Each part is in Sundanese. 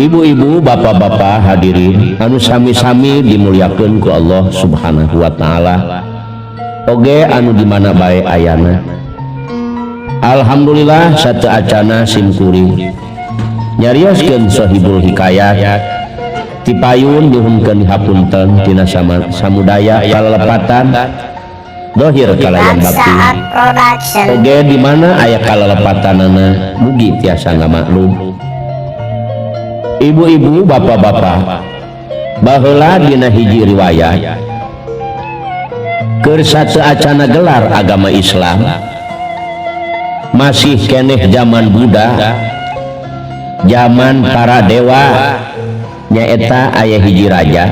Ibu-ibu, bapak-bapak hadirin anu sami-sami dimuliakeun ku Allah Subhanahu wa taala. Oge anu di mana bae ayana. Alhamdulillah sateuacana sim kuring nyarioskeun Sohibul Hikayat tipayun nyuhunkeun hapunten tina samudaya kalelepatan dohir kalayan batin. Saat Production. Oge di mana aya kalelepatanana mugi tiasa ngamaklum. Ibu-ibu, bapak-bapak, baheula dina hiji riwayat keur sateuacana gelar agama Islam masih keneh zaman Buddha, zaman para dewa, nyaeta aya hiji raja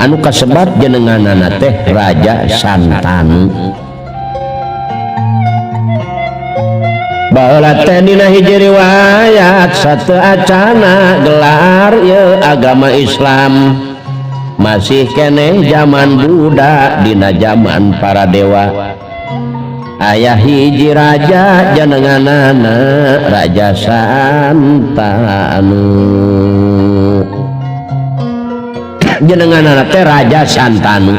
anu kasebat jenenganana teh Raja Santanu. Baheula teh dina hiji riwayat sateuacana gelar ieu agama Islam masih keneh zaman Buddha, dina zaman para dewa, aya hiji raja jenenganana Raja Santanu. Jenenganana teh Raja Santanu.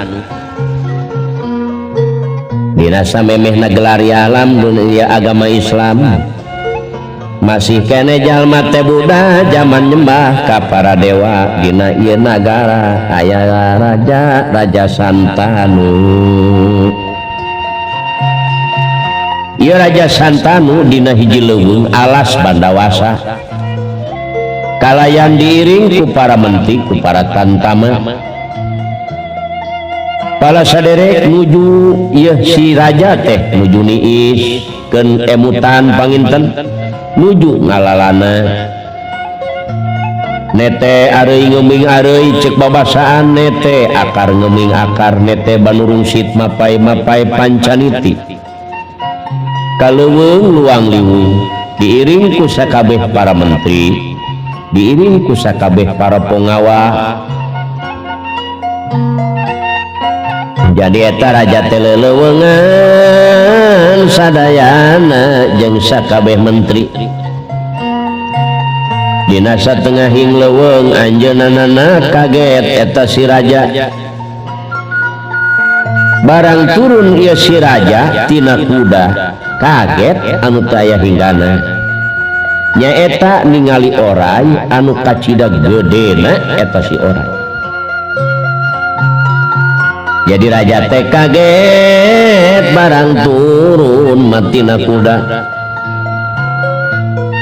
Dina samemehna gelar alam dunia agama Islam masih kene jalma teh Buddha, zaman nyembah ka para dewa, dina ieu nagara aya raja Raja Santanu. Ieu Raja Santanu dina hiji leuweung alas Bandawasa kalayan diiring ku para menteri, ku para tantama. Pala saderek nuju ieu si raja teh nuju niis keun emutan panginten nuju ngalalana nete areuy ngeuming areuy ceuk babasaan nete akar ngeuming akar nete banurungsit mapai mapai pancaniti ka leuweung luang liwung diiring ku sakabeh para menteri, diiring ku sakabeh para ponggawa. Jadi eta raja teh leleuweungan sadayana jeung sakabeh menteri. Dina satengahing leuweung anjeunna kaget eta si raja. Barang turun ieu si raja tina kuda, kaget anu teu aya hinggana. Nyaeta ningali oray anu kacida gedena eta si oray. Jadi raja teh kaget barang turun matina kuda.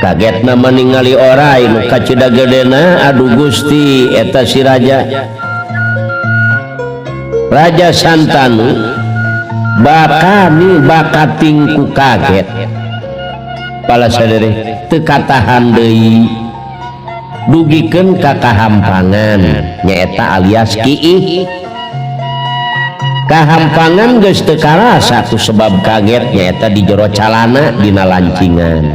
Kaget nama ningali oray nu kacida gedena, aduh Gusti eta si raja. Raja Santanu bakani bakating ku kaget. Pala sadere teu katahan deui dugikeun ka kahampangan nyaeta alias kiih. Kahampangan geus teu karasa ku sebab kaget nyaeta di jero calana dina lancingan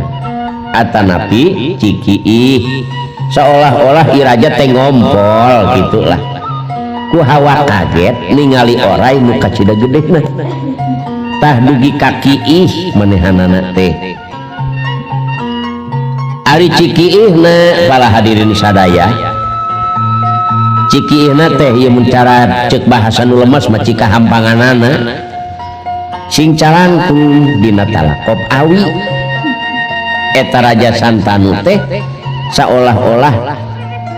atanapi cikiih seolah-olah iraja teh ngompol gitulah ku hawa kaget ningali oray nu kacida gedena tah dugi ka kiih manehanana teh. Ari cikiihna para hadirin sadaya, cikiihna teh ieu mun cara ceuk bahasa nu lemes mah cika hampanganana sing calangkung dina talakop awi. Eta Raja Santanu teh seolah-olah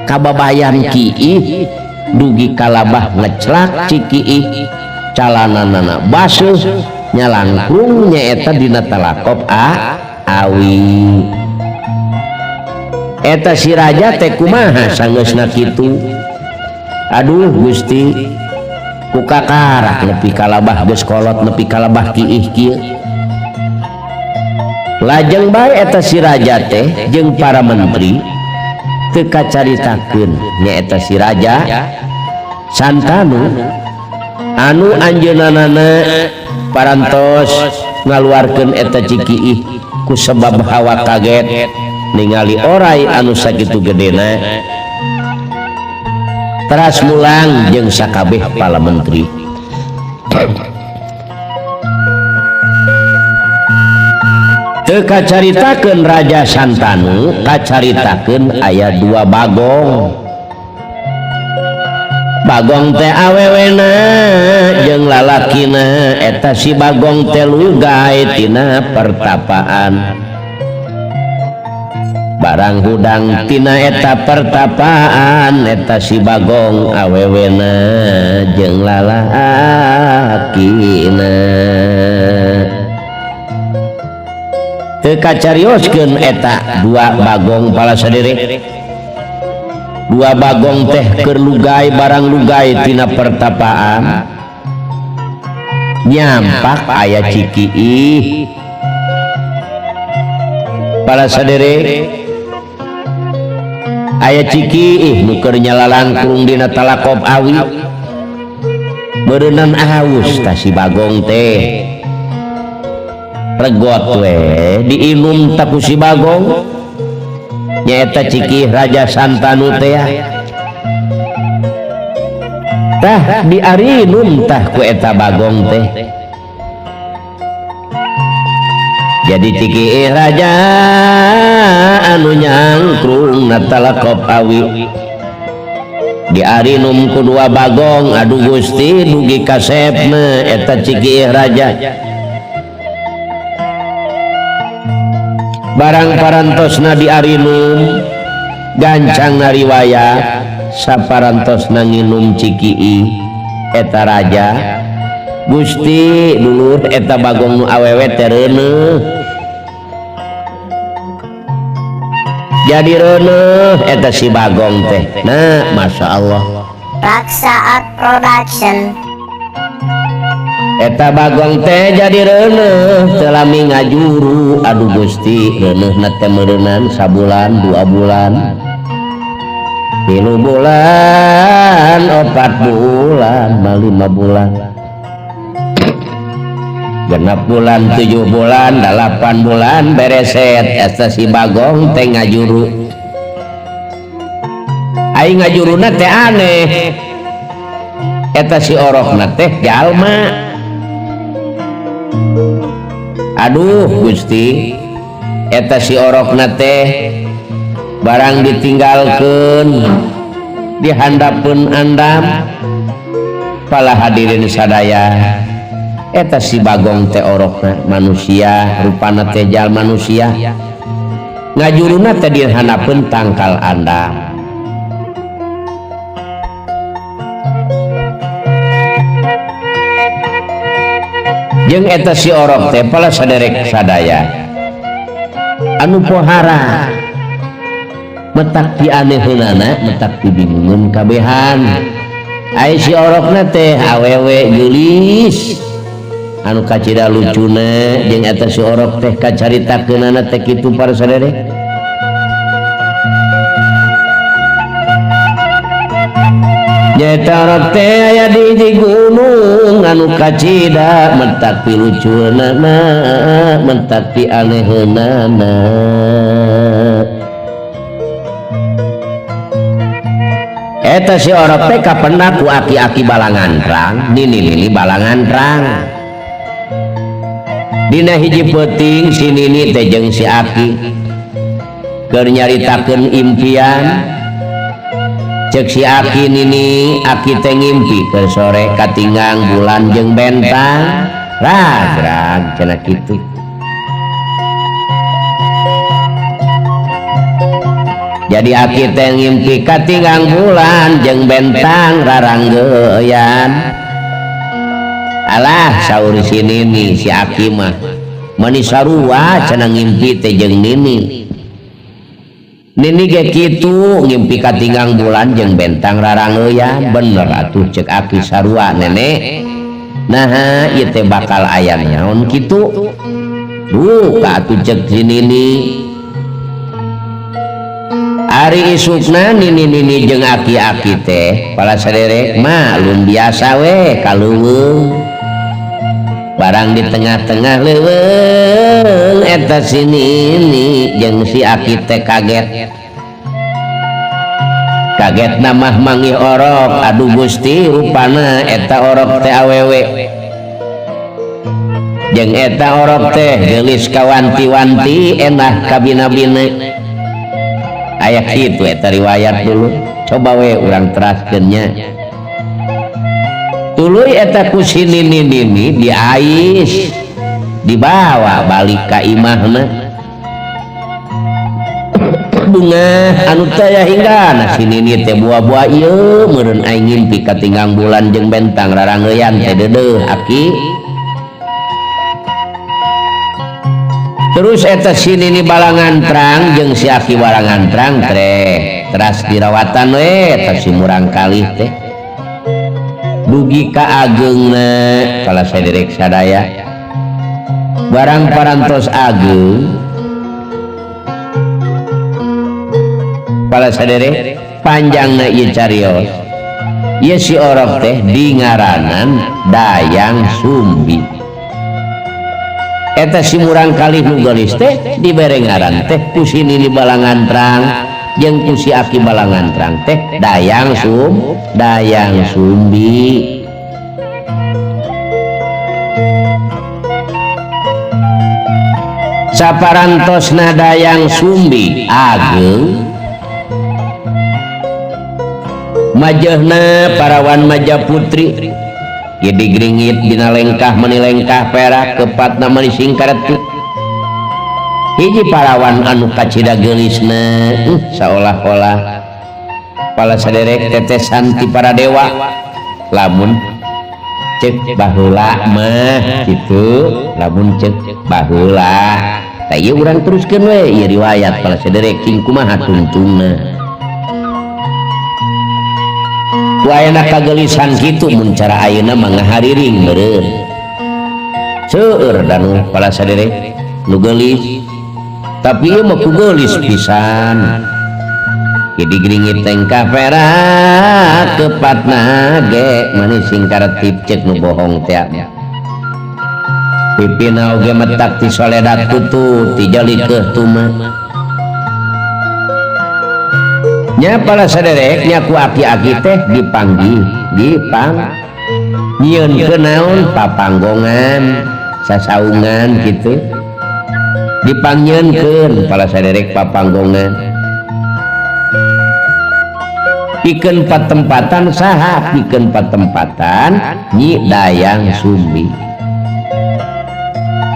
kababayan kiih dugi kalabah ngeclak cikiih calananana basuh nyalangkung nyaeta dina talakop awi. Eta si raja teh kumaha sangeusna kitu? Aduh Gusti, ku kakarak nepi kalabah geus kolot nepi kalabah kiih kieu. Lajeng bae eta si raja teh jeung para menteri teu kacaritakeun nyaeta si raja Santanu anu anjeunna parantos ngaluarkeun eta cikiih ku sebab hawa kaget ningali oray anu sakitu gedena. Teras mulang jeung sakabeh pala menteri. Teu kacaritakeun Raja Santanu, kacaritakeun aya dua bagong. Bagong teh awewena jeung lalakina, eta si Bagong teh lugay tina pertapaan. Barang hudang tina eta pertapaan, eta si Bagong awewena jeung lalakina. Teu kacarioskeun eta dua bagong pala saderek. Dua bagong teh keur lugay barang lugay tina pertapaan, nyampak aya Cikiih. Pala saderek aya Cikiih nu keur nyalalangkrung dina talakob awi. Beureunan awus tah si Bagong teh. Regot we diinum tah ku si Bagong. Nyaeta Cikiih Raja Santanu teh. Tah diarinum tah ku eta Bagong teh. Jadi Cikiih Raja anu nyangkrung na talakob awi diarinum ku dua bagong. Aduh Gusti dugi kasepna eta Cikiih Raja. Barang parantosna diarinum gancang nariwayat saparantosna nginum Cikiih eta raja. Gusti dulur eta bagong nu awewe teh reuneuh. Jadi reuneuh eta si Bagong teh. Nah, Masya Allah. Raksa Art Production. Eta Bagong teh jadi reuneuh teu lami ngajuru. Aduh Gusti, reuneuhna teh meureunan sabulan, 2 bulan, 3 bulan, 4 bulan, 5 bulan, 6 bulan, 7 bulan, 8 bulan bereset eta si Bagong teh ngajuru. Ai ngajuruna teh aneh. Eta si orokna teh jalma. Aduh Gusti, eta si orokna teh barang ditinggalkeun di handapeun andam. Pala hadirin sadaya, eta si Bagong teh orokna manusia, rupana teh jalma manusia. Ngajuruna teh di handapeun tangkal andam. Jeung eta si orok teh pala saderek sadaya anu pohara metak pianeheunana, metak pibingungeun kabehan. Ai si orokna teh awewe geulis anu kacida lucuna, jeung eta si orok teh kacaritakeunana teh kitu para saderek. Nyaeta orok teh aya di gunung anu kacida mentak pilucueunana, mentak pianeheunana. Eta si orok teh kapendak ku aki-aki balangantrang, nini-nini balangantrang. Dina hiji peuting si nini teh jeung si aki keur nyaritakeun impian. Cek si aki nini, aki teh ngimpi keur sore katinggang bulan jeung bentang rag-rag cenah kitu. Jadi aki teh ngimpi katinggang bulan jeung bentang raranggeyan. Alah saur si nini, si aki mah meuni sarua cenah ngimpi teh jeung nini. Nini ge kitu ngimpi katinggang bulan jeung bentang rarangeuyan. Bener atuh cek aki sarua nenek. Naha ieu teh bakal aya naon kitu. Duka atuh cek si nini. Ari isukna nini-nini jeung aki-aki teh pala saderek maklum biasa we ka leuweung. Barang di tengah-tengah leuweung eta si nini jeung si aki teh kaget. Kaget namah manggih orok. Aduh Gusti, rupana eta orok teh awewe. Jeung eta orok teh geulis kawanti-wanti enah kabina-bina. Aya kitu eta riwayat dulu. Coba we urang teraskeun nya. Tuluy eta ku si nini-nini diais dibawa balik ka imahna. Bunga anu taya hingga si nini teh buah-buah ieu meureun aing ngimpi katinggang bulan jeung bentang rarangeuyan teh deudeuh aki. Terus eta si nini balangantrang jeung si aki balangantrang teh teras dirawatan we eta si murang kalih teh dugi ka ageungna kala saderek sadaya barang parantos ageung pala sadere panjangna ieu carios ieu si orok teh dingaranan Dayang Sumbi. Eta si murang kalih nu geulis teh dibere ngaran teh ku si nini balangantrang jeung ku si aki balangantrang teh Dayang Dayang Sumbi. Saparantosna Dayang Sumbi ageung majehna parawan Maja Putri gede gringit dina lengkah meni lengkah perak kepatna meni singkaretik hiji parawan anu kacida geulisna saolah-olah pala saderek tetesan ti para dewa lamun cek baheula mah kitu lamun cek baheula tah ieu urang teruskeun we ieu riwayat pala saderek cing kumaha tungtungna. Ayeuna kagelisan kitu mun cara ayeuna mah ngahariring meureun seueur danu pala saderek nu geulis tapi ieu mah ku geulis pisan jadi gringit tengkah perak kepatna ge manis singkaretip cek nu bohong teh pipina oge metak ti soledat kutu ti jalikeuh tuma nya pala saderek nya ku aki-aki teh dipanggih dipang nyieunkeun naon papanggongan sasaungan kitu dipangnyeunkeun pala saderek papanggongan pikeun patempatan saha pikeun patempatan Nyi Dayang Sumbi.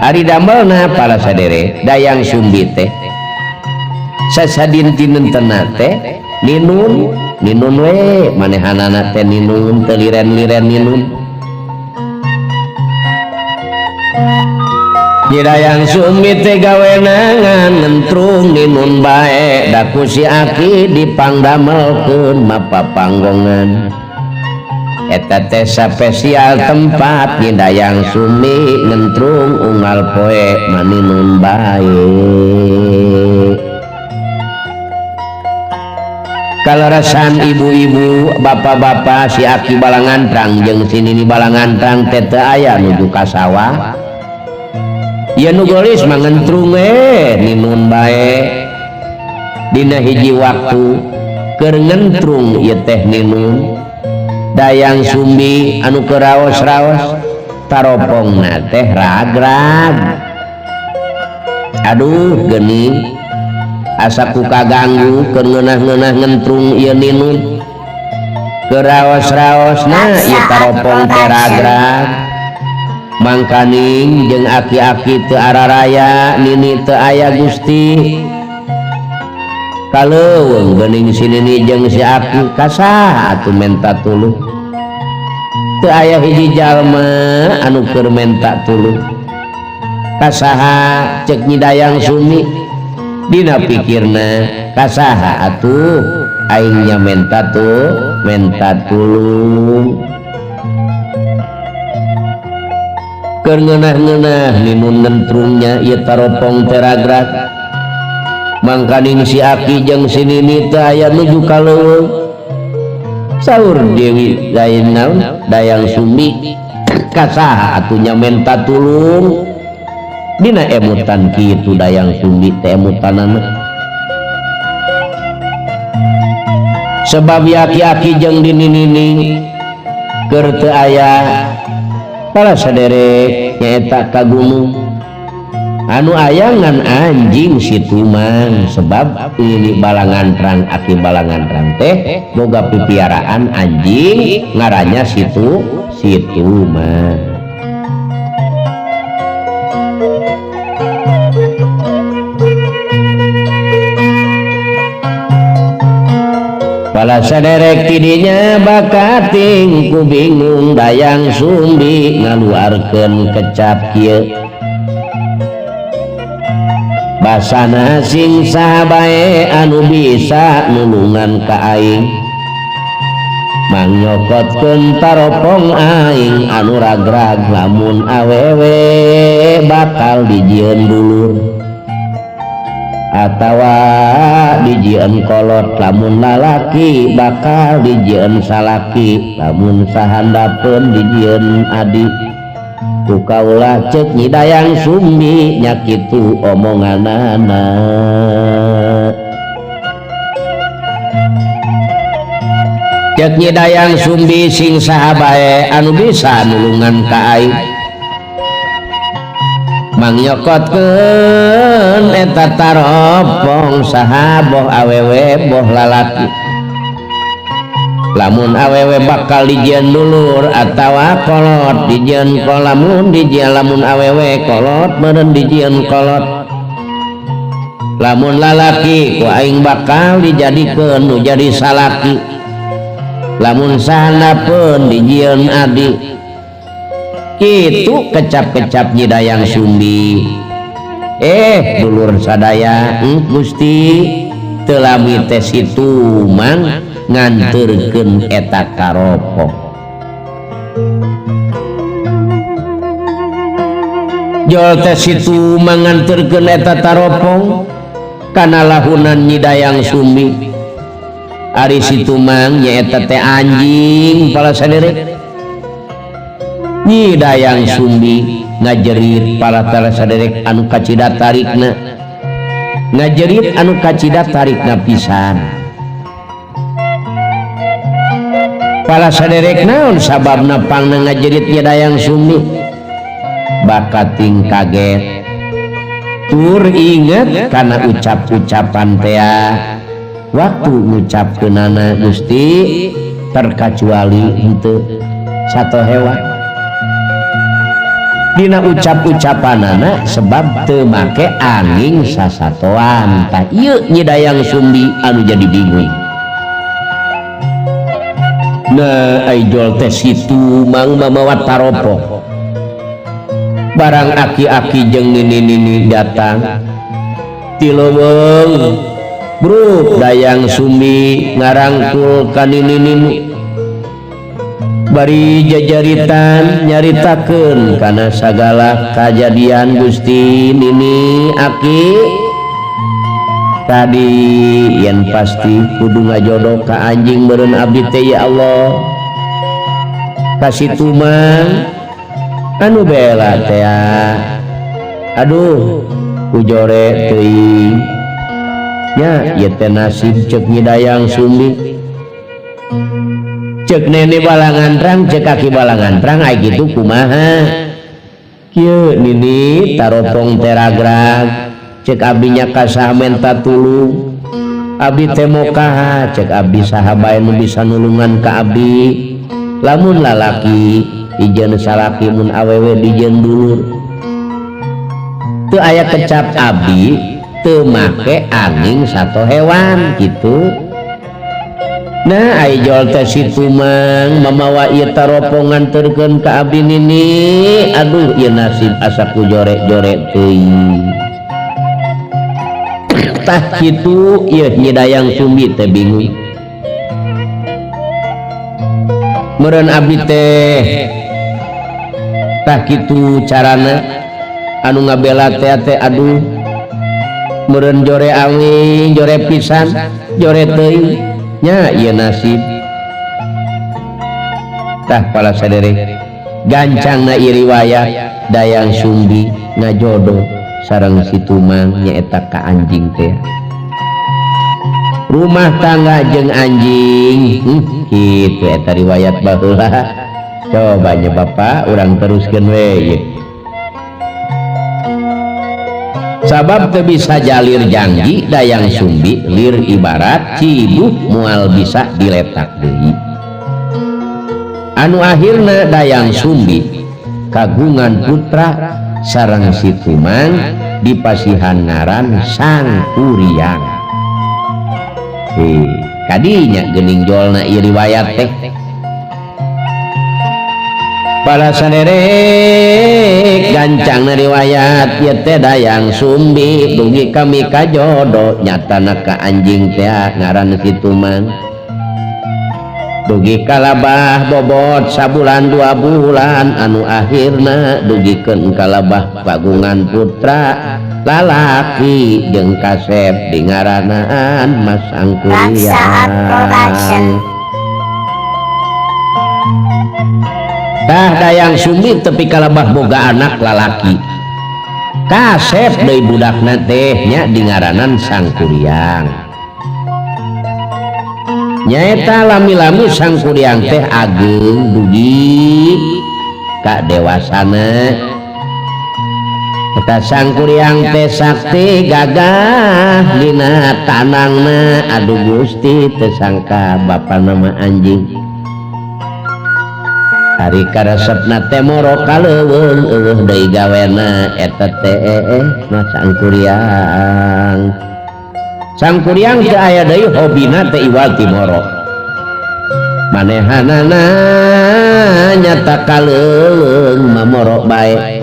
Ari damelna pala saderek Dayang Sumbi teh sasadintinentena teh ninun ninun we manehanana teh ninun teu liren-liren ninun. Nyi Dayang Sumbi teh gawenangan ngentrung ninun bae da ku si aki dipangdamelkeun mapapanggongan eta teh spesial tempat Nyi Dayang Sumbi ngentrung unggal poe maninun bae. Kalarasan ibu-ibu, bapak-bapak si aki balangantrang jeung si nini balangantrang teh teu aya nuju ka sawah. Ieu nu geulis mah ngentrung we ninun bae. Dina hiji waktu keur ngentrung ieu teh ninun. Dayang Sumbi anu keur raos-raos taropongna teh ragrag. Aduh geuning asa ku kaganggu keur ngeunah-ngeunah ngentrung ieu ninun keur raos-raosna ieu taropong teh ragrag mangkaning jeung aki-aki teu araraya nini teu aya Gusti kaleuweung geuning si nini jeung si aki kasaha atuh menta tulung teu aya hiji jalma anu keur menta tulung kasaha cek Nyi Dayang Sumbi dina pikirna kasaha atuh aingnya menta tuh menta tulung keur ngeunah-ngeunah ninun ngentrungnya ieu taropong teh ragrag mangkaning si aki jeung si nini teh aya nuju ka leuweung saur Dewi Dayang Dayang Sumbi kasaha atuh nya menta tulung dina emutan kitu Dayang Sumbi teh emutanana sebab aki-aki jeung nini-nini keur teu aya Para saderek nyaeta ka gunung anu aya ngan anjing si Tumang sebab ini Balangantrang aki Balangantrang teh boga pipiaraan anjing ngarannya situ si Tumang. Pala saderek tidinya bakating ku bingung Dayang Sumbi ngaluarkeun kecap kieu basana sing saha bae anu bisa nulungan ka aing mangyokotkeun taropong aing anu ragrag lamun awewe bakal dijieun dulur atawa dijieun kolot lamun lalaki bakal dijieun salaki lamun sahandapeun dijieun adi ku kaula ceuk Nyi Dayang Sumbi nya kitu omonganana. Ceuk Nyi Dayang Sumbi sing saha bae anu bisa nulungan ka aing mangyokotkeun eta taropong saha boh awewe boh lalaki lamun awewe bakal dijieun dulur atawa kolot dijieun lamun dijieun lamun awewe kolot meureun dijieun kolot lamun lalaki ku aing bakal dijadikeun nu jadi salaki lamun sahandapeun dijieun adi. Kitu kecap-kecap Nyi Dayang Sumbi. Dulur sadaya Gusti teu lami teh si Tumang nganterkeun eta karopong. Jol teh si Tumang nganterkeun eta taropong kana lahunan Nyi Dayang Sumbi. Ari si Tumang nyaeta teh anjing pala saderek. Nyi Dayang Sumbi ngajerit para tara saderek anu kacida tarikna ngajerit anu kacida tarikna pisan. Para saderek naon sababna pangna ngajerit Nyi Dayang Sumbi bakating kaget tur inget kana ucap-ucapan tea waktu ngucapkeunana Gusti terkecuali henteu satu hewan dina ucap-ucapanana sebab teu make angin sasatoan. Tah ieu Nyi Dayang Sumbi anu jadi bingung. Nah ai jol teh si Tumang mamawa taropong barang aki-aki jeung nini-nini datang ti leuweung bruk Dayang Sumbi ngarangkul ka nini-nini bari jajaritan nyaritakeun kana sagala kajadian Gusti nini aki tadi yen pasti kudu ngajodoh ka anjing meureun abdi teh ya Allah ka si Tumang anu bela teh aduh kujore teuing nya ieu teh nasib ceuk Nyi Dayang Sumbi cek nene Balangantrang cek kaki Balangantrang ai kitu kumaha kieu nini taropong teragrag cek abdi nya ka saha menta tulung abdi teh mokaha cek abdi saha bae nu bisa nulungan ka abdi lamun lalaki dijieun salaki mun awewe dijieun dulur teu aya kecap abdi teu make angin sato hewan kitu. Nah ai jol teh si Tumang mamawa ieu taropong nganterkeun ka abdi nini aduh ieu nasib asa ku jorek-jorek teuing. Tah kitu ieu Nyi Dayang Sumbi teh bingung meureun abdi teh tah kitu carana anu ngabela teh teh aduh meureun jore awi jore pisan jore teuing nya ieu nasib. Tah pala saderek gancangna ieu riwayat Dayang Sumbi ngajodoh sareng si Tumang nyaeta ka anjing teh rumah tangga jeung anjing. Kitu eta riwayat baheula. Coba nya Bapak urang teruskeun we ieu. Sabab teu bisa jalir janji Dayang Sumbi lir ibarat ciduh moal bisa diletak deui. Anu akhirna Dayang Sumbi kagungan putra sareng si Tumang dipasihan ngaran Sangkuriang. Kadinya geuning jolna ieu riwayat teh. Para saderek gancang riwayat ieu teh Dayang Sumbi dugi kami kajodo nyatana ka anjing teh ngaran si Tumang. Dugi kalabah bobot sabulan 2 bulan anu akhirna dugikeun kalabah kagungan putra lalaki jeung kasep dingaranaan Mas Sangkuriang. Tah Dayang Sumbi tepi kalabah boga anak lalaki kasep deui budakna teh nya dingaranan Sangkuriang. Nyaeta lami-lami Sangkuriang teh ageng dugi ka dewasana. Eta Sangkuriang teh sakti gagah dina tanangna. Aduh Gusti teu sangka bapana mah anjing. Ari karesepna teh moro ka leuweung eueuh deui gawena eta teh mah Sangkuriang. Sangkuriang teu aya deui hobina teh iwal ti moro. Manehanana nyata ka leuweung mamoro bae.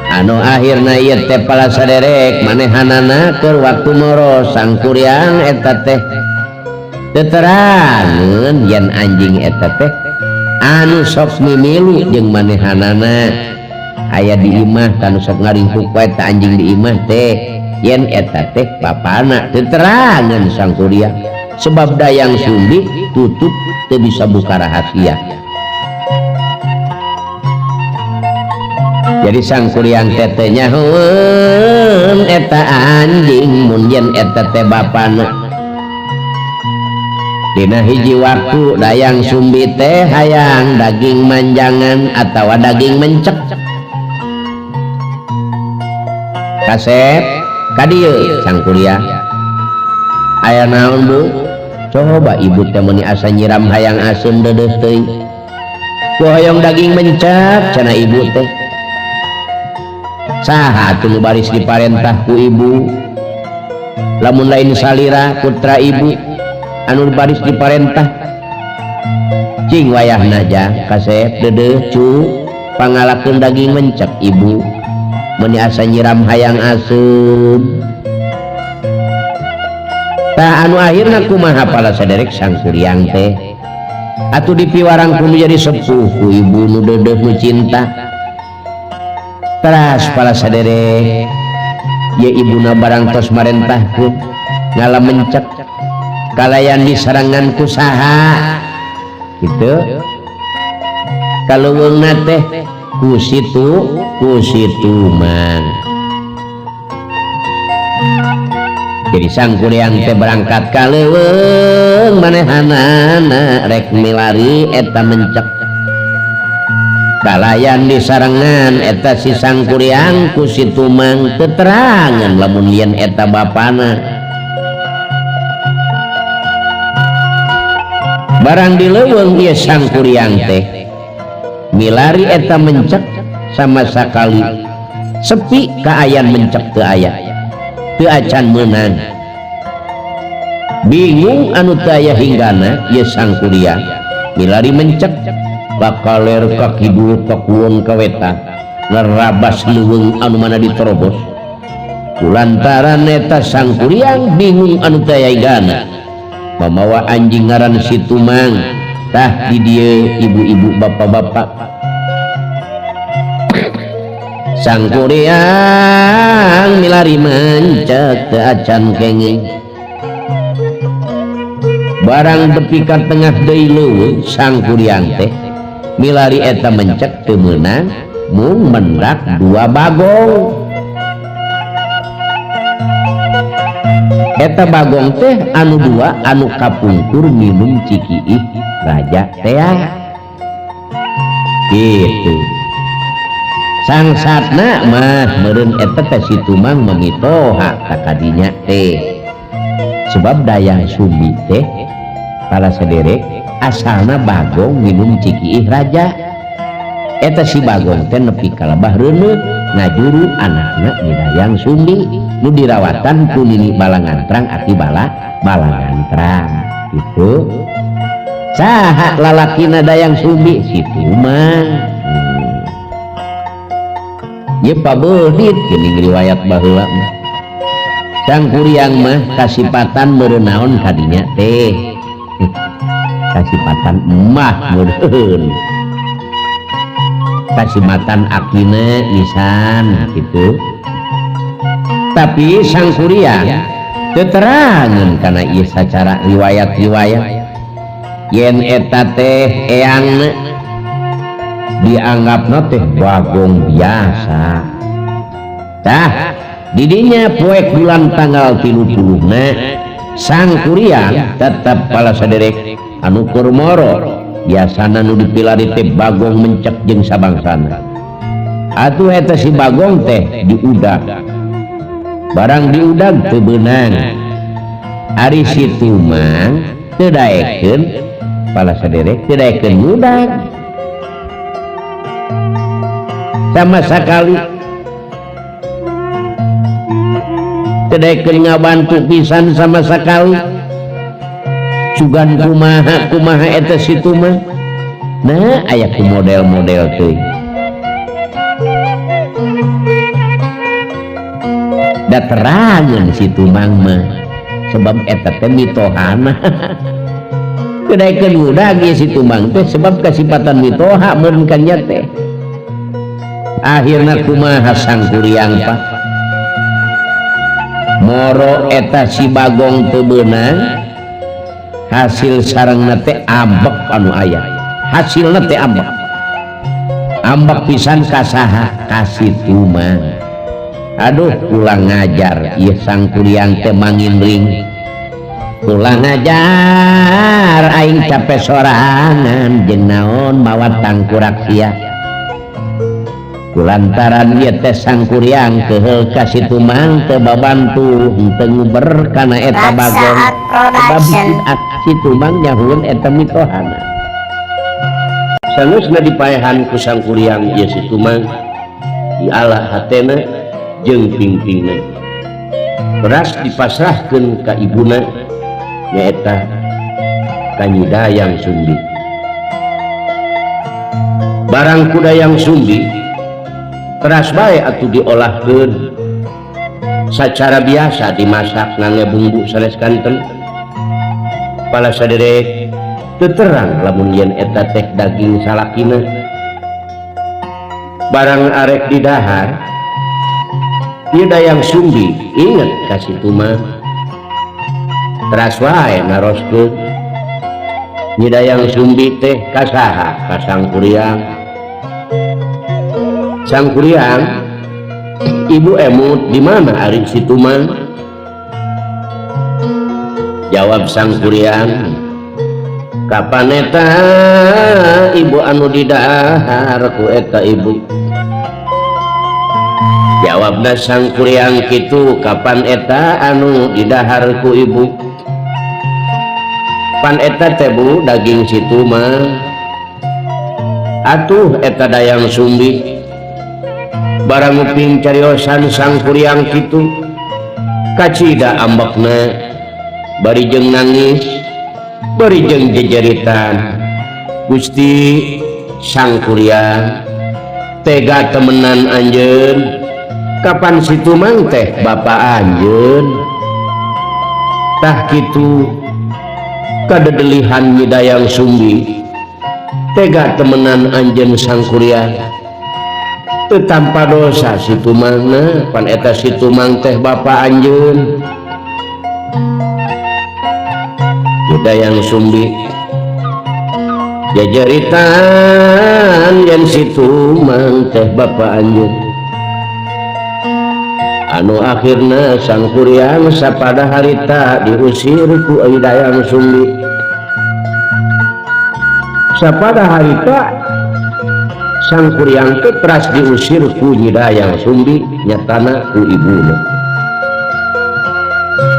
Anu akhirna ieu teh pala saderek manehanana keur waktu moro Sangkuriang eta teh teterangeun yen anjing eta teh anu sok mimilu jeung manehanana aya di imah tanu sok ngaringkuk wae ta anjing di imah teh yen eta teh bapana. Teterangeun Sangkuriang sebab Dayang Sumbi tutup teu bisa buka rahasia. Jadi Sangkuriang teh teu nyahoeun eta anjing mun yen eta teh bapana. Dina hiji waktu Dayang Sumbi teh hayang daging manjangan atawa daging mencek. Kasep ka dieu Sangkuriang. Aya naon Bu? Coba ibu teh meuni asa nyiram hayang asem deudeuh teuing. Ku hoyong daging mencek cenah ibu teh. Saha atuh nu baris diparentah ku ibu? Lamun lain salira putra ibu anu baris diparentah. Cing wayahna jang kasep deudeuh cu pangalakeun daging mencek ibu. Meuni asa nyiram hayang asem. Tah anu akhirna kumaha pala saderek Sangkuriang teh atuh dipiwarang ku nu jadi sepuh ku ibu nu deudeuh nu cinta. Teras pala saderek ye ibuna barang tos marentahkeun ngala mencek kalayan disarangan ku saha kitu kaleuweungna teh ku situ ku situ mang. Jadi Sangkuriang teh berangkat ka leuweung manehanana rek milari eta mencek kalayan disarengan eta si Sangkuriang ku si Tumang teterangan lamun yen eta bapana. Barang di leuweung ieu Sangkuriang teh milari eta mencek sama sakali sepi kaayan mencek teu aya teu acan meunang. Bingung anu teu aya hinggana ieu Sangkuriang milari mencek bakaler ka kidul ka kulon ka wetan nerabas leuweung anu mana diterobos. Kulantaran eta Sangkuriang bingung anu teu aya hinggana mamawa anjing ngaran si Tumang. Tah di dieu ibu-ibu bapak-bapak Sangkuriang milari mencek teu acan kenging. Barang tepi ka tengah deui leuweung Sangkuriang teh milari eta mencek teu meunang mung mendak 2 bagong. Eta Bagong teh anu dua anu kapungkur minum cikiih raja tea gitu. Sangsatna mah meureun eta teh si Tumang mamitoha ka kadinya teh. Sebab Dayang Sumbi teh para sederek asalna Bagong minum cikiih raja. Eta si Bagong teh nepi ka lebah reuneuh ngajuru anakna Nyi Dayang Sumbi nu dirawatan ku Nini Balangantrang aki Balangantrang gitu. Saha lalakina Dayang Sumbi? Si Tumang. Ieu pabeudit geuning riwayat baheula mah. Sang Kuryang mah kasipatan meureun naon kadinya teh. Kasipatan emah meureun. Kasimatan akina nisan gitu. Tapi Sang Kuryang teu terangeun kana ieu sacara riwayat-riwayat. Yen eta teh eangna dianggapna teh Bagong biasa. Tah didinya poek bulan tanggal 30-na Sang Kuryang tetep pala saderek anu keur moro biasana nu dipilari teh Bagong mencek jeung sabangsana. Atuh eta si Bagong teh diudag. Barang diudag teu beunang. Ari si Tumang teu daekeun pala saderek teu daekeun ngudag. Sama sakali teu daekeun ngabantu pisan sama sakali. Sugan kumaha kumaha eta si Tumang. Nah aya ku model-model teh. Da terangeun si Tumang mah sebab eta teh mitohana. Teu daekeun ngudag ieu si Tumang teh sebab kasipatan mitoha meureun ka nya teh. Akhirna kumaha Sang Kuryang Pak? Moro eta si Bagong teu beunang. Hasil sarengna teh ambek anu aya. Hasilna teh ambek. Ambek pisan ka saha? Ka si Tumang. Aduh ulang ngajar ieu Sang Kuryang teh mangindring. Ulang ngajar aing capek sorangan jeung naon mawa tangkurak sia. Kulantaran ieu teh Sang Kuryang keuheul ka si Tumang teu babantu henteu nguber kana eta Bagong. Sebab si Tumang nyahueun eta mitohana. Sanggeusna dipaehan ku Sang Kuryang ieu si Tumang diala hatena jeung pingpingna. Beras dipasrahkeun ka ibuna nyaeta ka Nyi Dayang Sumbi. Barang ku Dayang Sumbi teras bae atuh diolahkeun sacara biasa dimasak ngangge bumbu sanes kanten. Pala saderek teu terang lamun yen eta teh daging salakina. Barang arek didahar Nyi Dayang Sumbi inget ka si Tumang. Teras wae naroskeun Nyi Dayang Sumbi teh ka saha? Ka Sang Kuryang. Sang Kuryang, ibu emut di mana ari si Tumang? Jawab Sang Kuryang, kapan eta ibu anu didahar ku eta ibu? Jawabna Sang Kuryang kitu, kapan eta anu didahar ku ibu? Pan eta teh bu daging si Tumang. Atuh eta Dayang Sumbi. Barang nguping cariosan Sang Kuryang kitu kacida ambekna bari jeung nangis bari jeung jejeritan. Gusti Sang Kuryang tega temenan anjeun, kapan si Tumang teh bapa anjeun? Tah kitu kadedelihan Nyi Dayang Sumbi tega temenan anjeun Sang Kuryang. Teu tanpa dosa si Tumangna, pan eta si Tumang teh bapa anjeun. Nyi Dayang Sumbi jajaritan yen si Tumang teh bapa anjeun. Anu akhirna Sangkuriang sapada harita diusir ku Dayang Sumbi. Sapada harita Sangkuriang teh teras diusir ku Nyi Dayang Sumbi nyatana ku ibuna.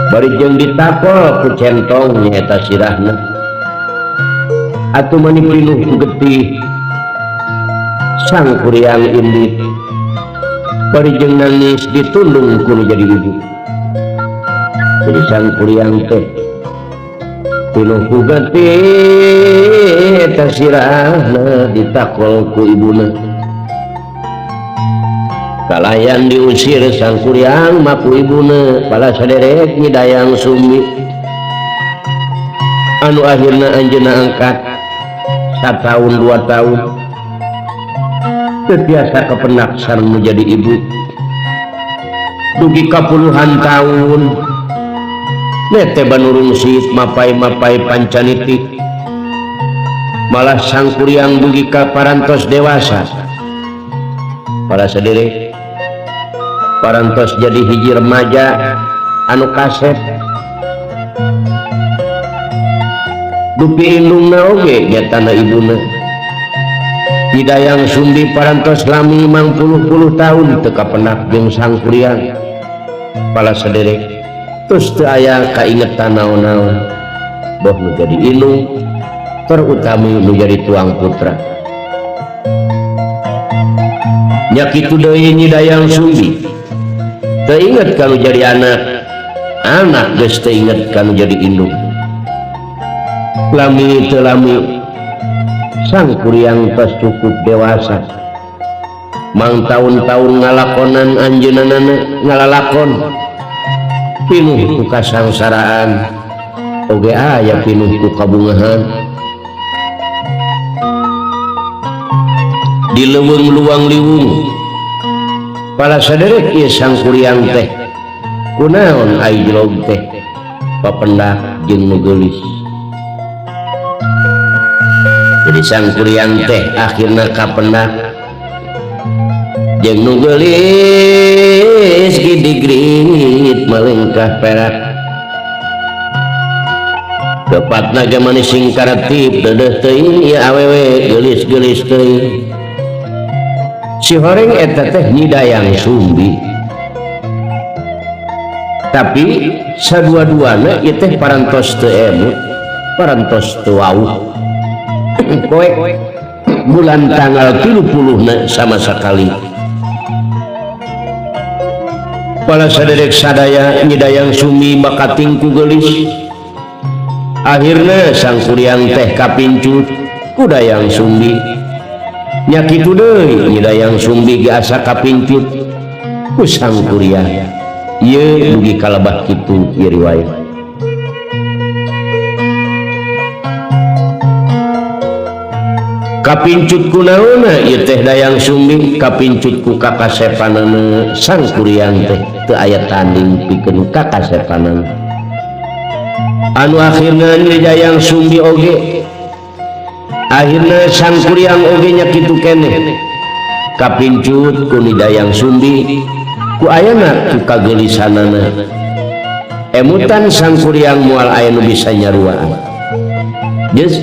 Bari jeung ditakol ku centong nyaeta sirahna. Atuh mani pinuh ku getih Sangkuriang indit. Bari jeung nangis ditundung ku nu jadi ibu. Jadi Sangkuriang teh pinuh ku getih eta sirahna ditakol ku ibuna. Kalayan diusir Sangkuriang mah ku ibuna pala saderek Nyi Dayang Sumbi. Anu akhirna anjeunna angkat satahun 2 tahun teu tiasa kepenak sareng nu jadi ibu. Dugi ka puluhan tahun nete banurungsit mapai-mapai pancaniti. Malah Sangkuriang dugi ka parantos dewasa. Para saderek parantos jadi hiji remaja anu kasep. Dupi indungna oge nyatana ibuna. Nyi Dayang Sumbi parantos lami mangpuluh-puluh tahun teu kapenak jeung Sangkuriang. Pala saderek terus teu aya kaingetan naon-naon. Boh nu jadi indung terutami nu jadi tuang putra. Nya kitu deui Nyi Dayang Sumbi. Teu inget ka nu jadi anak, anak geus teu inget ka nu jadi indung. Lami teu lami Sangkuriang tos cukup dewasa. Mang taun-taun ngalakonan anjeunna ngalalakon pinuh ku kasangsaraan oge aya pinuh ku kabungahan. Di leuweung luang liwung pala saderek ieu Sangkuriang teh kunaon ai jelog teh papendak jeung nu geulis. Jadi Sangkuriang teh akhirna kapendak jeung nu geulis gidigrit melengkah perak. Kepatna ge manis sing karetip deudeuh teuing ieu awewe geulis-geulis teuing. Si horeng eta teh Nyi Dayang Sumbi. Tapi sadua-duana ieu teh parantos teu emut, parantos teu wauh. Poek bulan tanggal 30 sama sekali. Pala saderek sadaya Nyi Dayang Sumbi bakating ku geulis. Akhirna Sangkuriang teh kapincut ku Dayang Sumbi. Nya kitu deui Nyi Dayang Sumbi ge asa kapincut ku Sangkuriang. Ieu dugi kalebah kitu ieu riwayat. Kapincut ku naonna ieu teh Dayang Sumbi, kapincut ku kakasepanana Sangkuriang teh teu aya tanding pikeun kakasepanana. Anu akhirna Nyi Dayang Sumbi oge akhirna Sangkuriang oge nya kitu keneh. Kapincut ku Nyi Dayang Sumbi ku ayana ku kageulisanana. Emutan Sangkuriang moal aya nu bisa nyaruaan. Geus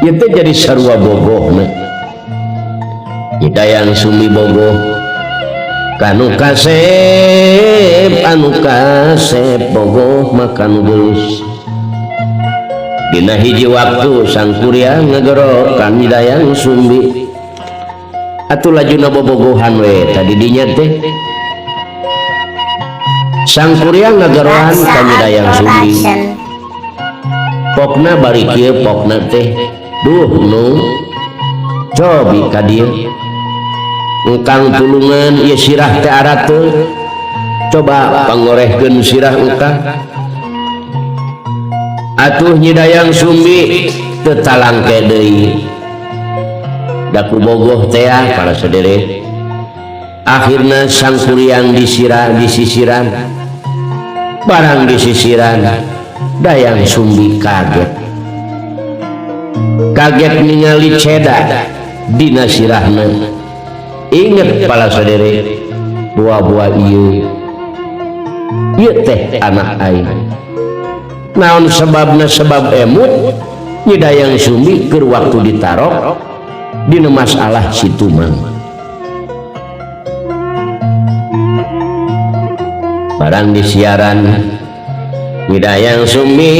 ieu teh jadi sarua bogohna. Nyi Dayang Sumbi bogoh kanu kasep, anu kasep bogoh maka nu geus. Dina hiji waktu Sangkuriang ngegero ka Nyi Dayang Sumbi. Atuh lajuna bobogohan we tadi dinya teh. Sangkuriang ngagerohan ka Nyi Dayang Sumbi. Pokna bari kieu pokna teh duh nu cobi ka dieu. Engkang tulungan ieu sirah teh arateul. Coba pangorehkeun sirah engkang. Atuh Nyi Dayang Sumbi teu talangke deui. Da ku bogoh teh para saderek. Akhirna Sangkuriang disirah disisiran. Barang disisiran Dayang Sumbi kaget. Kaget ningali ceda dina sirahna. Inget pala saderek, buah-buah ieu Ieu teh anak aing. Naon sebabna sebab emut Nyi Dayang Sumbi keur waktu ditarok dina masalah si Tumang. Barang disiaran Nyi Dayang Sumbi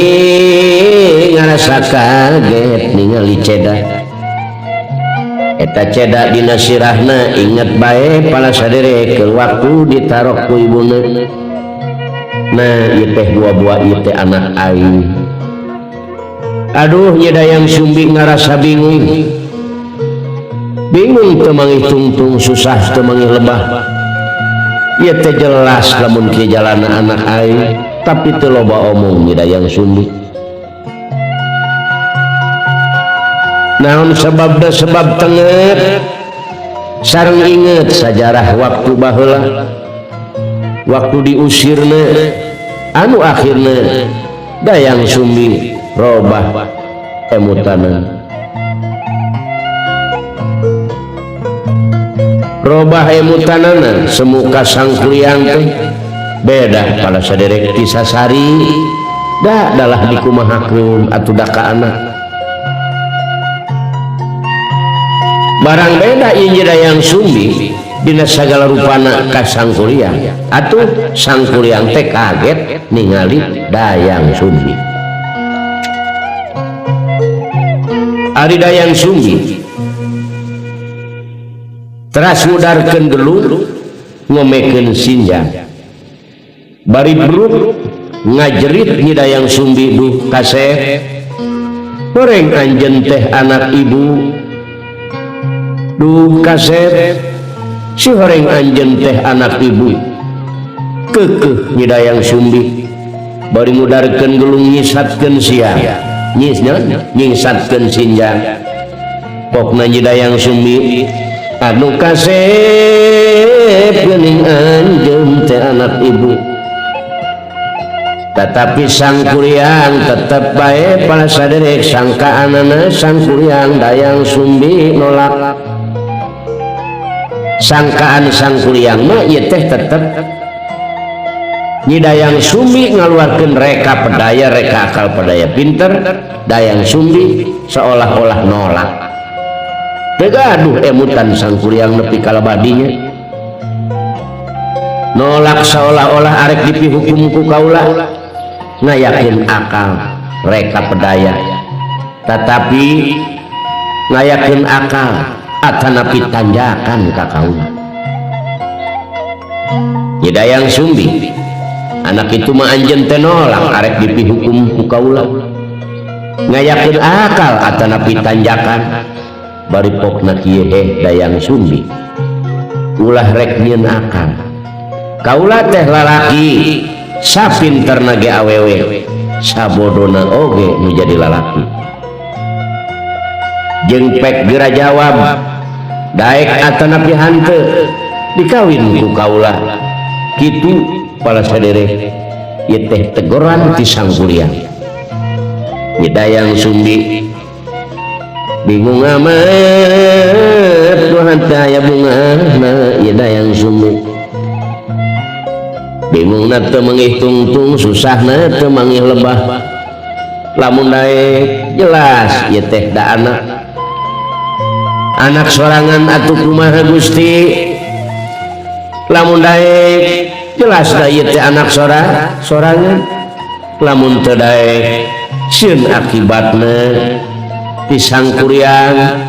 ngarasa kaget ningali ceda. Eta ceda dina sirahna inget bae pala saderek keur waktu ditarok ku ibuna. Nah ieu teh buah-buah ieu teh anak aing. Aduh Nyi Dayang Sumbi ngarasa bingung. Bingung teu manggih tungtung susah teu manggih lebah. Ieu teh jelas lamun kieu jalana anak aing, tapi teu loba omong Nyi Dayang Sumbi. Naon sebabna sebab tenget sareng inget sajarah waktu baheula waktu diusirna anu akhirna Dayang Sumbi robah emutanan. Robah emutanana semuka Sangkuriang teh beda pada saderek ti sasari da dalah dikumahakeun atuh da ka anak. Barang beda ieu Nyi Dayang Sumbi dina sagala rupana ka Sangkuriang atuh Sangkuriang teh kaget ningali Dayang Sumbi. Ari Dayang Sumbi teras ngudarkeun gelung ngomekeun sinjang bari bruk ngajerit Nyi Dayang Sumbi duh kasep goreng anjeun teh anak ibu duh kasep si horeng anjeun teh anak ibu keukeuh Nyi Dayang Sumbi bari ngudarkeun gelung nyisatkeun siang nyingsatkeun sinjang. Pokna Nyi Dayang Sumbi anu kasep geuning anjeun teh anak ibu. Tetapi Sangkuriang tetep bae pala saderek sangkaanana Sangkuriang Dayang Sumbi nolak. Sangkaan Sangkuriang mah ieu teh tetep Nyi Dayang Sumbi ngaluarkeun reka pedaya reka akal pedaya pinter. Dayang Sumbi seolah-olah nolak. Teu gaduh emutan Sangkuriang nepi ka labadinya. Nolak seolah-olah arek dipihukum ku kaula ngayakeun akal reka pedaya. Tetapi ngayakeun akal atanapi tanjakan ka kaula. Nyi Dayang Sumbi anak itu mah anjeun teh nolak arek dipihukum ku kaula. Ngayakeun akal atanapi tanjakan bari pokna kieu heh Dayang Sumbi ulah rek nyieun akal. Kaula teh lalaki sapinterna ge awewe sabodona oge nu jadi lalaki. Jeung pek geura jawab daek atanapi hanteu dikawin ku kaula. Kitu pala saderek ieu teh teguran ti Sangkuriang. Nyi Dayang Sumbi bingung amat Tuhan teh aya bungahna Nyi Dayang Sumbi bingungna teu manggih tungtung susahna teu manggih lebah. Lamun daek jelas ieu teh da anak anak sorangan atuh kumaha Gusti. Lamun daek jelas da ieu teh anak sorangan. Lamun teu daek sieun akibatna ti Sangkuriang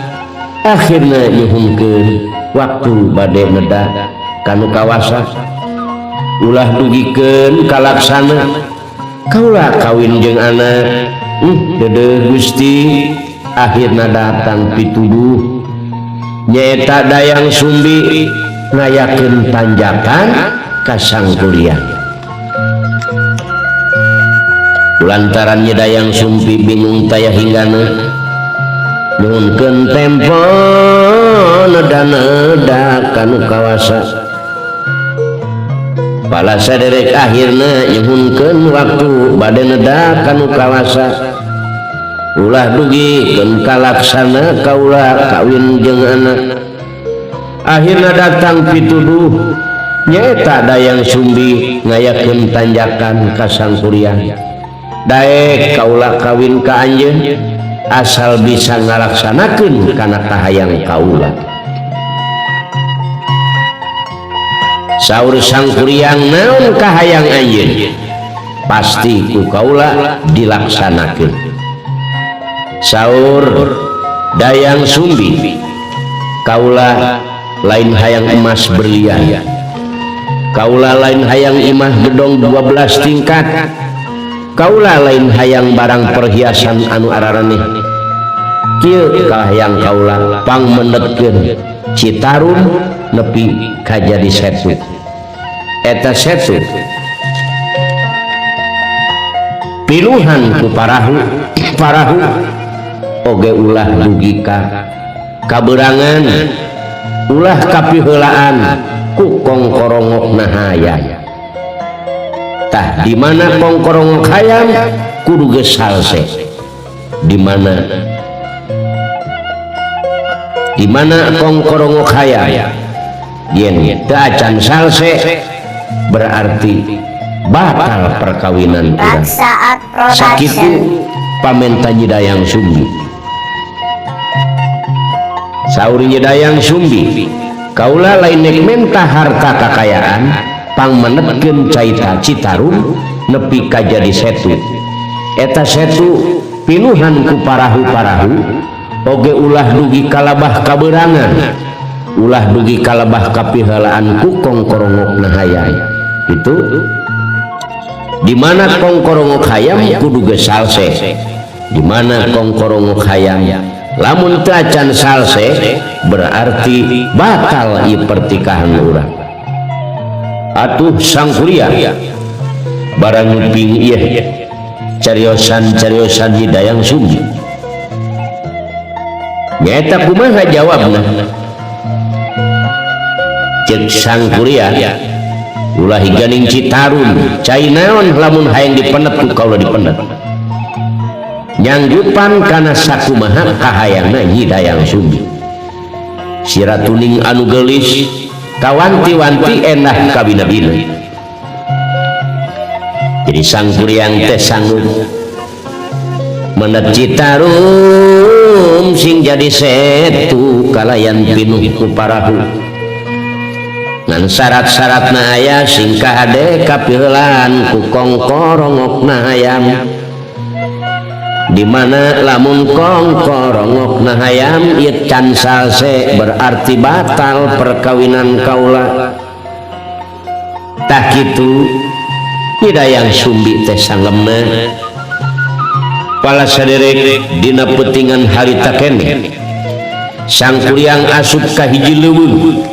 akhirna nyuhunkeun waktu bade neda kanu kawasa. Ulah dugikeun kalaksana kaula kawin jeung anak dedeh Gusti. Akhirna datang pituduh nyaeta Dayang Sumbi ngayakeun tanjakan ka Sangkuriang. Lantaran Nyi Dayang Sumbi bingung taya hinggana nyuhunkeun tempo neda-neda kanu kawasa. Pala saderek akhirna nyuhunkeun waktu bade neda kanu kawasa. Ulah dugikeun kalaksana kaula kawin jeung anak. Akhirna datang pituduh Nyaeta Dayang Sumbi ngayakeun tanjakan ka Sangkuriang. Daek kaula kawin ka anjeun asal bisa ngalaksanakeun kana kahayang kaula. Saur Sangkuriang naon kahayang anjeun? Pasti ku kaula dilaksanakeun. Saur Dayang Sumbi, kaula lain hayang emas berlian, kaula lain hayang imah gedong 12 tingkat, kaula lain hayang barang perhiasan anu araraneh. Kieu kahayang kaula pangmendetkeun Citarum nepi ka jadi setu. Eta setu piluhan ku parahu parahu oge ulah dugi ka kaberangan, ulah kapiheulaan ku kongkorongokna hayam. Tah di mana kongkorongok hayam kudu geus salse. Di mana kongkorongok hayam yen teu acan salse berarti batal perkawinan urang. Sakitu pamenta Nyi Dayang Sumbi. Saur Nyi Dayang Sumbi, kaula lain nek menta harta kakayaan pangmenetkeun caita Citarum nepi ka jadi setu. Eta setu pinuhan ku parahu-parahu oge ulah dugi kalabah kaberangan, ulah dugi kalabah kapiheulaan ku kongkorongokna hayam. Itu di mana kongkorongok hayam kudu geus salse. Di mana kongkorongok hayam lamun teu acan salse berarti batal ieu pertikahan urang. Atuh Sangkuriang barang nguping ieu cariosan-cariosan Nyi Dayang Sumbi. Nyaeta kumaha jawabna? Ceuk Sangkuriang, ulah higaning Citarum cai naon lamun hayang dipenet ku kaula dipenet. Nyanggupan kana sakumaha kahayangna Nyi Dayang Sumbi. Si ratuning anu geulis kawanti-wanti endah kabina-bina. Jadi Sangkuriang teh sanggup menet Citarum sing jadi setu kalayan pinuh ku parahu. Ngan syarat-syaratna aya sing kahade kapiheulaan ku kongkorongokna hayam. Di mana lamun kongkorongokna hayam ieu can salse berarti batal perkawinan kaula. Tah kitu Nyi Dayang Sumbi teh sanggemna. Pala saderek dina peutingan harita keneh Sangkuriang asup ka hiji leuweung.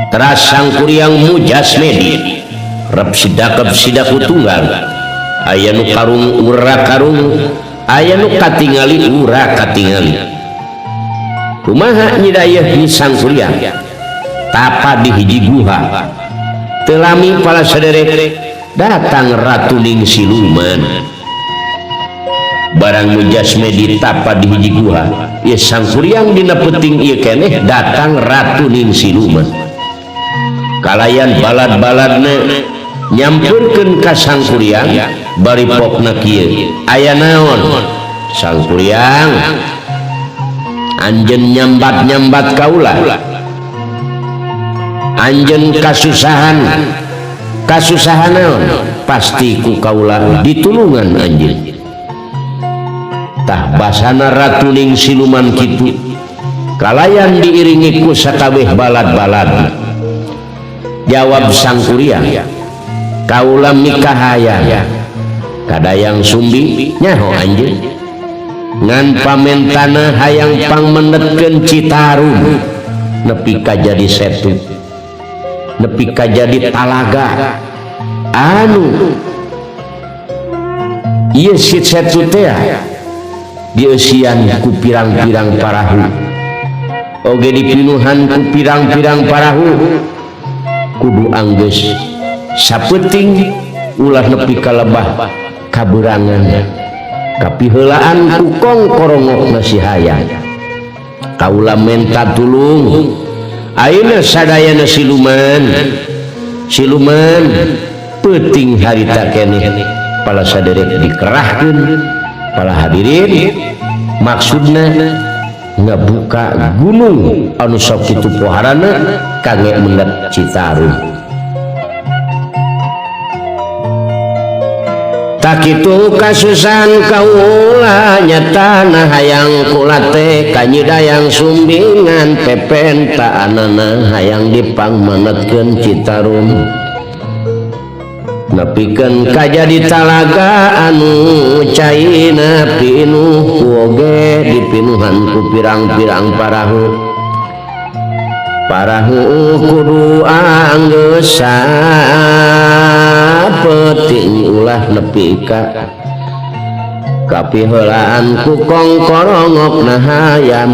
Teras Sangkuriang mujas medi rep sidakep sidaku tunggal. Aya nu karung ura karung, aya nu katingali ura katingali. Kumaha Nyi Dayeuh Nyi Sangkuriang tapa di hiji guha. Teu lami pala saderek datang ratuning siluman. Barang mujas medi tapa di hiji guha, ieu Sangkuriang dina peuting ieu keneh datang ratuning siluman. Kalayan balad-baladna nyampeurkeun ka Sangkuriang bari pokna kieu. Aya naon? Sangkuriang anjeun nyambat-nyambat kaula. Anjeun kasusahan. Kasusahan naon? Pasti ku kaula ditulungan anjeun. Tah basana ratuning siluman kitu kalayan diiringi ku sakabeh balad-balad. Jawab Sangkuriang, kaula mikahayang ka Dayang Sumbi nyaho anjeun ngan pamentana hayang pangmendetkeun Citarum nepi ka jadi setu, nepi ka jadi talaga anu ieu si setu teh dieusian ku pirang-pirang parahu oge dipinuhan ku pirang-pirang parahu. Kudu anggeus sapeuting ulah nepi ka lebah kaberangan kapiheulaan ku kongkorongokna si hayam. Kaula menta tulung Ayeuna sadayana siluman siluman peuting harita keneh pala saderek dikerahkeun pala hadirin maksudna ngabuka gunung anu sok kitu poharana kangge mendhet Citarum. Tak kitu kasusahan kaula nyatana hayang kula teh ka Nyi Dayang Sumbingan pepentaanana hayang dipangmanetkeun Citarum. Nepikeun kajadi talaga anu caina pinuh ku oge dipinuhan ku pirang-pirang parahu. Parahu kudu anggeus sapeting ulah nepi ka kapiheulaan ku kongkorongokna hayam.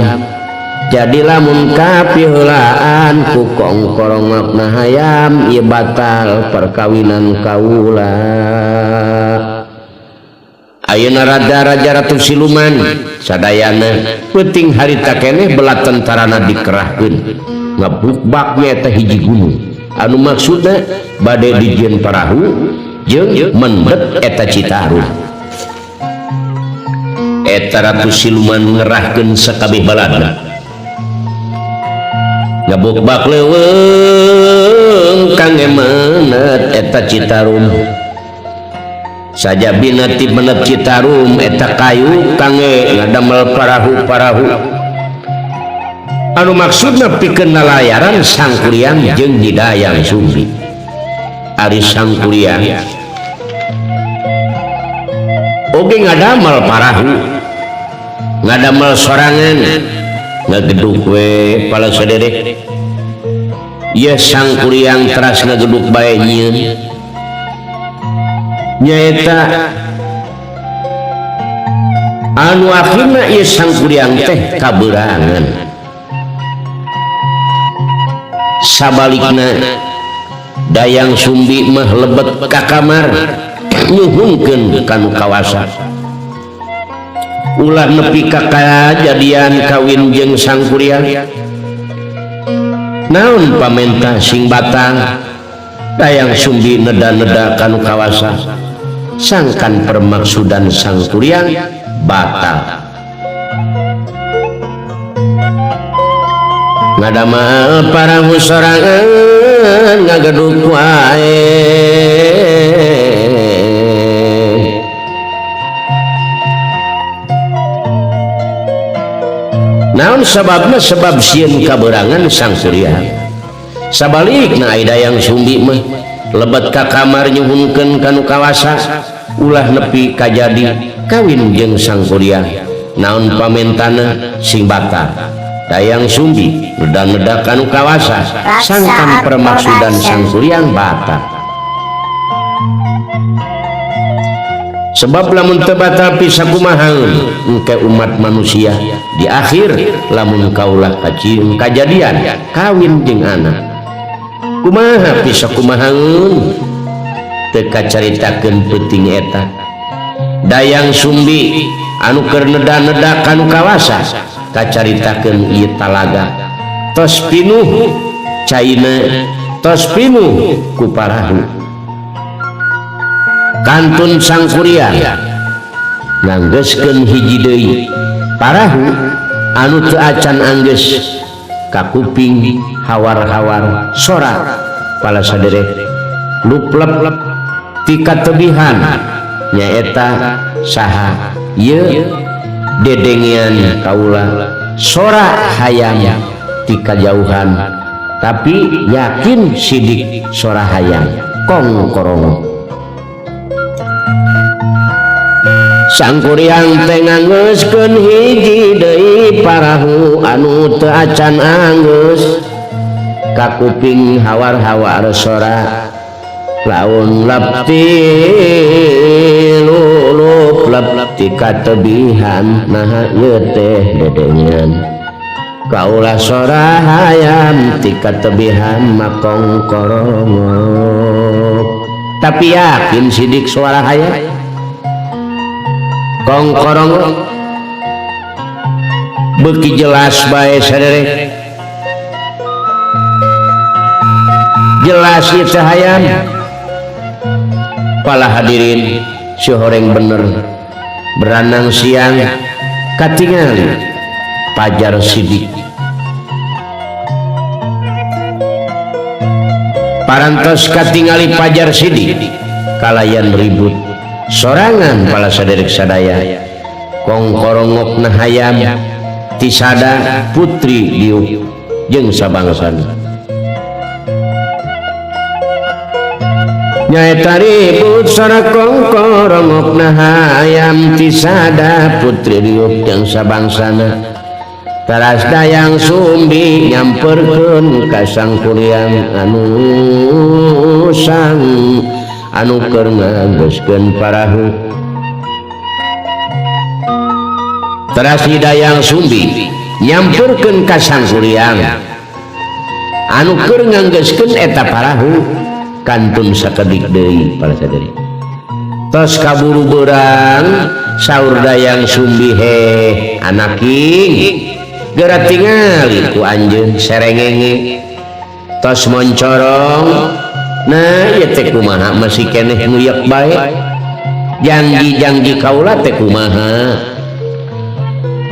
Jadi lamun kapiheulaan ku kongkorongokna hayam ieu batal perkawinan kaula. Ayeuna raja-raja ratu siluman sadayana peuting harita keneh belah tentarana dikerahkeun ngebukbaknya teh hiji gunung anu maksudna bade dijieun parahu jeung mendhet eta Citarum. Eta ratu siluman ngerahkeun sakabeh balana ngebukbak leuweung kangge menet eta Citarum. Sajabina ti menet Citarum eta kayu kangge ngadamel parahu-parahu anu maksudna pikeun nalayaran Sangkuriang jeung Nyi Dayang Sumbi. Ari Sangkuriang oge ngadamel parahu, ngadamel sorangan, ngageduk we pala saderek. Ieu Sangkuriang teras ngageduk bae nyieun nyaeta anu akhirna ieu Sangkuriang teh kabeurangan. Sabalikna Dayang Sumbi mah lebet ka kamar nyuhunkeun kanu kawasa ulah nepi ka kajadian kawin jeung Sangkuriang. Naon pamenta sing batang Dayang Sumbi neda-neda kanu kawasa sangkan permaksudan Sangkuriang batal. Ngadamel parahu sorangan ngageduk wae naon sababna sebab sieun kaberangan Sangkuriang. Sabalikna ai Dayang Sumbi mah lebet ka kamar nyuhunkeun kanu kawasa ulah nepi kajadi kawin jeung Sangkuriang. Naon pamentana sing batal Dayang Sumbi neda-neda kanu kawasa sangkan permaksudan Sangkuriang batal. Sebab lamun teu batal pisakumaha engke umat manusia di akhir lamun kaulah kacieun kajadian kawin jeung anak kumaha pisakumahaeun teu kacaritakeun peuting eta. Dayang Sumbi anu keur neda-neda kanu kawasa kacaritakeun ieu talaga tos pinuh caina tos pinuh ku parahu. Kantun Sangkuriang nganggeuskeun hiji deui parahu anu teu acan anggeus kakuping hawar-hawar sora pala saderek luplep ti katebihan nyaeta saha ieu dedengean kaula sora hayam ti kajauhan tapi yakin sidik sora hayam kongkorong. Sangkuriang teh nganggeuskeun hiji deui parahu anu teu acan anggeus kakuping hawar-hawar sora laun lepti lulup lepti katebihan naha ieu teh dedengean kaulah sora hayam ti katebihan makong korongok. Tapi yakin sidik suara hayam kongkorong beuki jelas bae saderek. Jelas ieu teh hayam. Pala hadirin si horeng bener beranang siang katingali Pajar Sidik. Parantos katingali Pajar Sidik kalayan ribut sorangan pala saderek sadaya kongkorongokna hayam tisada putri diuk jeung sabangsana. Nyaeta ribut sora kongkorongokna hayam tisada putri diuk jeung sabangsana. Taras Dayang Sumbi nyamperkeun ka Sangkuriang anu sang anu keur nganggeuskeun parahu. Teras Dayang Sumbi nyamperkeun ka Sangkuriang anu keur nganggeuskeun eta parahu kantun sakedik deui para sadari. Tos kaburu beurang saur Dayang Sumbi heh anaking geura tingali ku anjeun serengenge tos moncorong. Nah ieu teh kumaha masih keneh nguyek bae janji-janji kaula teh kumaha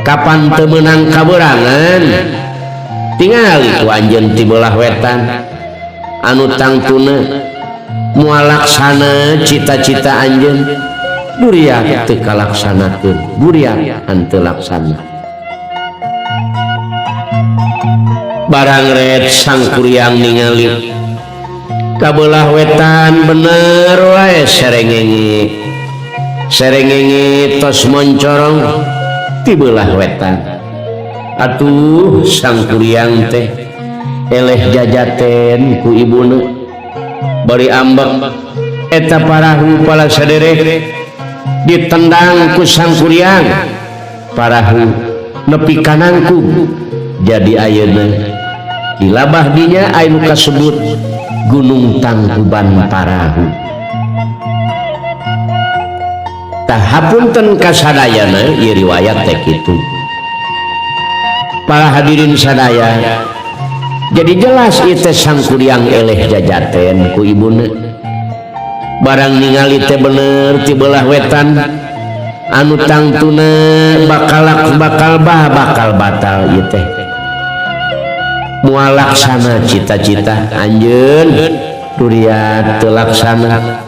kapan teu meunang kaberangan tingali ku anjeun ti belah wetan anu tangtuna moal laksana cita-cita anjeun duriat teu kalaksanakeun duriat henteu laksana. Barang red Sangkuriang ningali kabelah wetan bener wae serengenge serengenge tos moncorong ti belah wetan. Atuh Sangkuriang teh eleh jajaten ku ibuna bari ambek eta parahu pala saderek ditendang ku Sangkuriang parahu nepi kanangku jadi ayeuna dilabah dinya anu kasebut Gunung Tangkuban Parahu. Tah hapunten kasadayana ieu riwayat teh kitu. Para hadirin sadaya jadi jelas ieu teh Sangkuriang eleh jajaten ku ibuna. Barang ningali teh bener ti belah wetan anu tangtuna bakal bakal bah bakal batal ieu teh moal laksana cita-cita anjeun duriat teu laksana.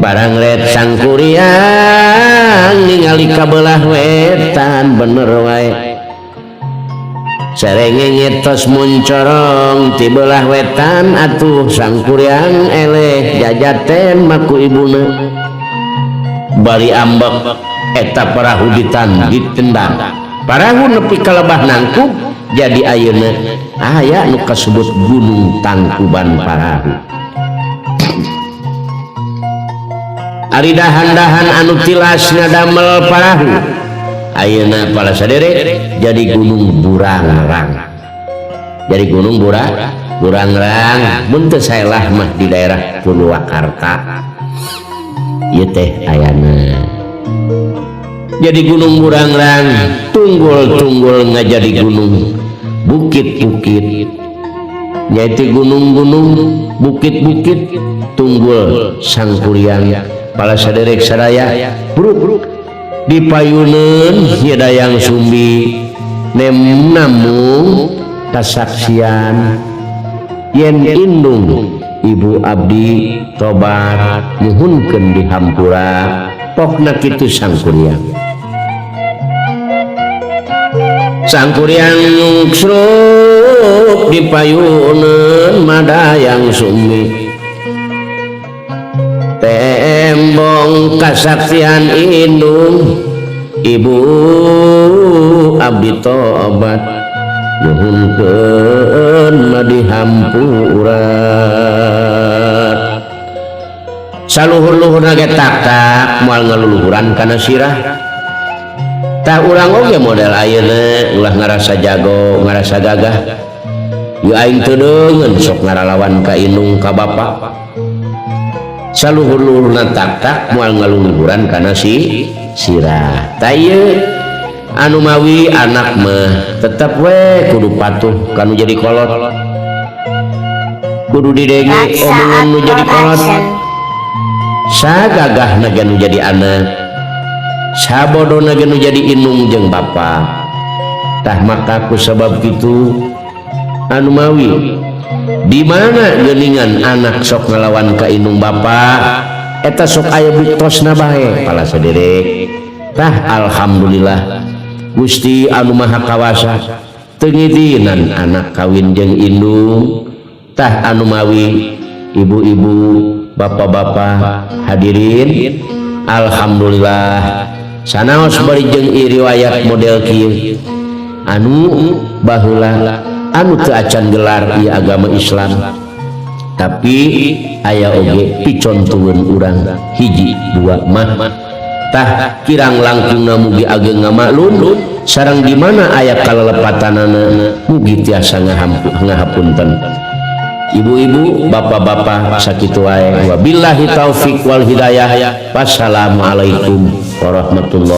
Barang let Sangkuriang ningali ka belah wetan bener wae serengenge tos muncorong ti belah wetan. Atuh Sangkuriang eleh jajaten maku ibuna bari ambek eta parahu ditendang parahu nepi ka lebah nangkub jadi ayeuna aya nu kasebut Gunung Tangkuban Parahu. Ari dahan-dahan anu tilas ngadamel parahu ayeuna para saderek jadi Gunung Burangrang. Jadi Gunung Burangrang mun teu saelah mah di daerah Purwakarta ieu teh ayana. Jadi Gunung Burangrang tunggul-tunggul ngajadi gunung bukit-bukit yaitu gunung-gunung bukit-bukit tunggul Sangkuriang pala saderek sadaya bruk dipayuneun nya Dayang Sumbi nem namung kasaksian yen indung ibu abdi tobat nyuhunkeun dihampura pokna kitu Sangkuriang. Sangkuriang nyungsrup dipayuneun Madayang Sumbi tembong kasaksian indung ibu abdi tobat nyuhunkeun madihampura. Saluhur-luhurna ge tak-tak moal ngaluluhuran kana sirah. Tah urang oge model ayeuna ulah ngarasa jago ngarasa gagah ieu aing teu deungeun sok ngaralawan ka indung ka bapa. Saluhur-luhurna tak-tak moal ngaluluhuran kana sirah. Tah ieu anu mawi anak mah tetep we kudu patuh kanu jadi kolot. Kudu didenge omongan Raksaat nu jadi kolot. Production. Sagagahna ge nu jadi anak, sabodona ge nu jadi indung jeung bapa. Tah, maka ku sebab kitu, anu mawi di mana geuningan anak sok ngelawan ka indung bapa, eta sok aya buktosna bae, pala saderek. Tah, alhamdulillah Gusti anu Maha Kawasa teu ngidinan anak kawin jeung indung. Tah, anu mawi ibu-ibu, bapak-bapak hadirin, alhamdulillah sanaos bari jeung riwayat model kieu, anu baheula anu teu acan gelar ieu agama Islam, tapi aya oge picontueun urang hiji dua mah. Tah, kirang langkungna mugi ageng ngamaklum, sareng di mana aya kalelepatanana mugi tiasa ngahapunten. Ibu-ibu, bapak-bapak, sakitu wae. Wabillahi taufik wal hidayah. Wassalamualaikum warahmatullahi.